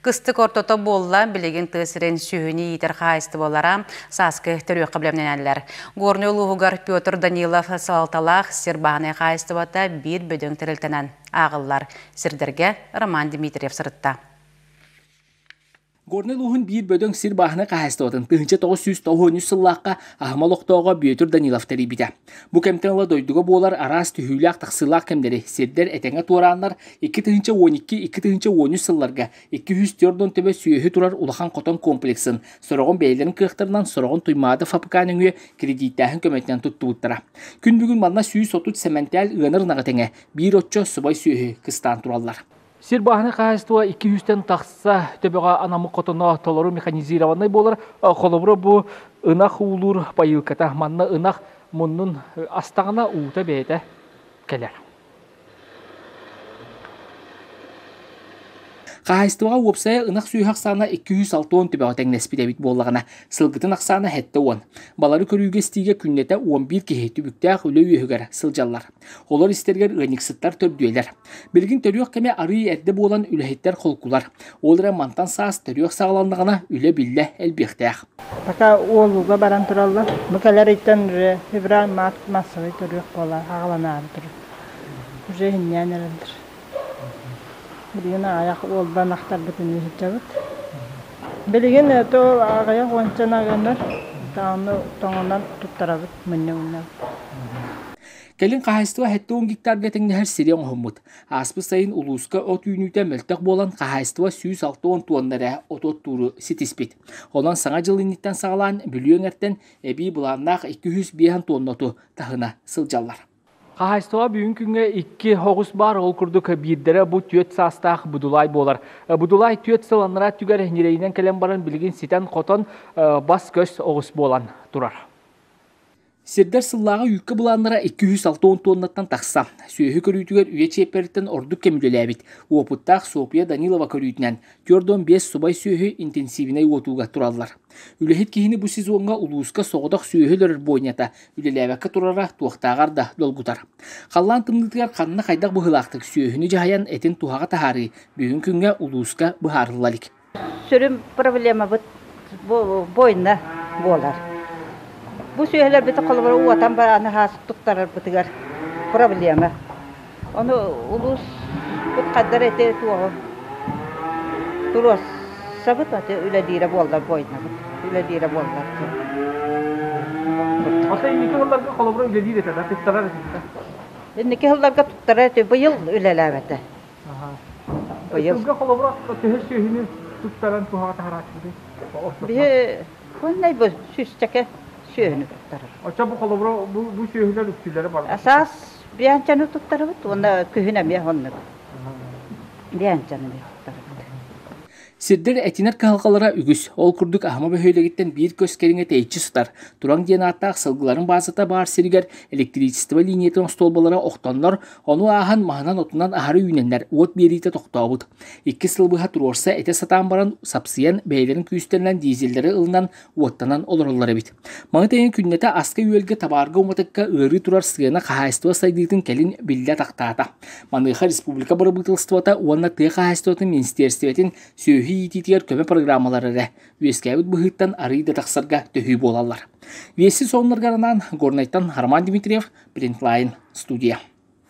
Кыстык ортото буолла, билигин тыа сирин сүөһүнү иитэр хаһаайыстыбалара сааскы төрүөххэ бэлэмнэнэллэр. Горнай улууһугар Петр Данилов салалталаах сир бааһынай хаһаайыстыбата биир бөдөҥ тэрилтэнэн ааҕыллар. Сирдэргэ Роман Дмитриев сырытта. Горнай улууһун биир бөдөҥ сир бааһынай хаһаайыстыбатын 1993 сыллаахха Аһыма олохтооҕо Бүөтүр Данилов тэрийбитэ. Бу кэмтэн ыла дойдуга буолар араас түһүүлээх-тахсыылаах кэмнэри сирдэр этэҥҥэ туорааннар 2012-2013 сылларга 240 төбө сүөһү турар улахан хотон комплексын сороҕун бэйэлэрин кыахтарынан, сороҕун Туймаада ФАПК нөҥүө кредиттээһин көмөтүнэн туттубуттара. Күн бүгүн манна 130 сэмэнтээл ыанар ынаҕы тэҥэ биир оччо субай сүөһү кыстаан тураллар. Сир бааһынай хаһаайыстыба 200-тэн тахса төбөҕө анаммыт хотоно толору механизированнай буолар. Холобура бу ынах уулуур пайыылката. Манна ынах муннун астаҕына уута бэйэтэ кэлэр. Хаһаайыстыбаҕа уопсайа ынах сүөһү ахсаана 260 төбөҕө тэҥнэспит эбит буоллаҕына, сылгытын ахсаана 70. Балары көрүүгэ-истиигэ күннэтэ 11 киһи түбүктээх үлэ үөһүгэр сылдьаллар. Олор истэригэр ыанньыксыттар төрдүөлэр. Билигин төрүөх кэмэ арыый эрдэ буолан үлэһиттэр холкулар. Ол эрэн мантан саас төрүөх саҕаланнаҕына үлэ биллэ элбиэхтээх. Пока уолууга баран тураллар. Бу кэлэр ыйтан уже февраль, март массовый төрүөх буолар, аҕаланаары турар. Уже иһиннээн эрэллэр. Билигин аҕыйах уолбан ахтарбытын иһиттэбит. Билигин то аҕыйах уонча ыанар, даҕаны тоҥонон туттарабыт, мунньа-мунньабыт. Кэлин хаһаайыстыба 70 гектарга тэҥнэһэр сири оҥоһуммут. Ааспыт сайын улууска от үүнүүтэ мөлтөх буолан хаһаайыстыба 160 туонна эрэ оту оттууру ситиспит. Онон Саҥа дьыл инниттэн саҕалаан Бүлүү эҥэртэн эбии былааннаах 205 туонна оту таһына сылдьаллар. Хаһаайыстыба бүгүн күҥҥэ икки оҕус баар, ол курдук биирдэрэ бу түөрт саастаах Будулай буолар. Будулай түөрт сыл анараа өттүгэр ньирэйинэн кэлэн баран билигин ситэн-хотон бас-көс оҕус буолан турар. Сирдэр сыллааҕы үүккэ былааннара 260 туоннаттан тахса. Сүөһү көрүүтүгэр үйэ чиэппэриттэн ордук кэм үлэлээбит. Уопуттаах Софья Данилова көрүүтүнэн 45 субай сүөһү интенсивнэй уотууга тураллар. Үлэһит киһини бу сезоҥҥа улууска соҕотох сүөһү өлөрөр бойнята үлэлээбэккэ турара туохтааҕар да долгутар. Халлаан тымныытыгар ханна хайдах быһыылаахтык сүөһүнү дьаһайан этин туһаҕа таһаарыы бүгүн күҥҥэ улууска быһаарылла илик. Сүрүн проблемабыт бу бойна буолар. Бу сүөһүлэрбит холобура уотан барааны хаас туттарарбытыгар проблема. Ону улууспут хаддар эти туоҕу туруорсабыт аты үлэлиирэ буоллар бойнабыт үлэлиирэ буоллар. Ата инники сылларга холобура үлэлиир этэ да туттарар этэ. Инники сылларга туттарар этэ быйыл үлэлээбэтэ. Быйыл. Сылга холобура төһө сүөһүнү туттаран туһаҕа таһарааччыбытый? Биһи хоннай бу сүүсчэкэ сүөһүнү туттарар. Оччо бу холобура бу, бу сүөһүлэр үксүлэрэ бар. Саас бианчаны туттарабыт уонна күһүн эмиэ оннук. Бианчаны эмиэ туттарабыт. Сирдэр этинэр кыһалҕалара үгүс. Ол курдук Аһыма бөһүөлэгиттэн биир көс кэриҥэ тэйиччи сытар. Тураҥ диэн ааттаах сылгыларын баазата баар сиригэр электричество линиятын остуолбалара охтоннор, ону ааһан маһынан-отунан аһары үүнэннэр уот биэриитэ тохтообут. Икки сыл быһа туруорса этэ сатаан баран сапсыйан бэйэлэрин күүстэринэн дизеллэри ылынан уоттанан олороллор эбит. Маны тэҥэ күннэтэ аска-үөлгэ табаарга уматыкка ыарыы турар сыана хаһаайыстыба сайдыытын кэлин биллэ атахтаата. Маныаха республика бырабыыталыстыбата уонна тыа хаһаайыстыбатын министиэристибэтин сүөһү иитиитигэр көмө программалара эрэ үөскээбит быһыыттан арыый да тахсарга төһүү буолаллар. Вести сонуннарга анаан Горнайтан Роман Дмитриев, Принтлайн студия.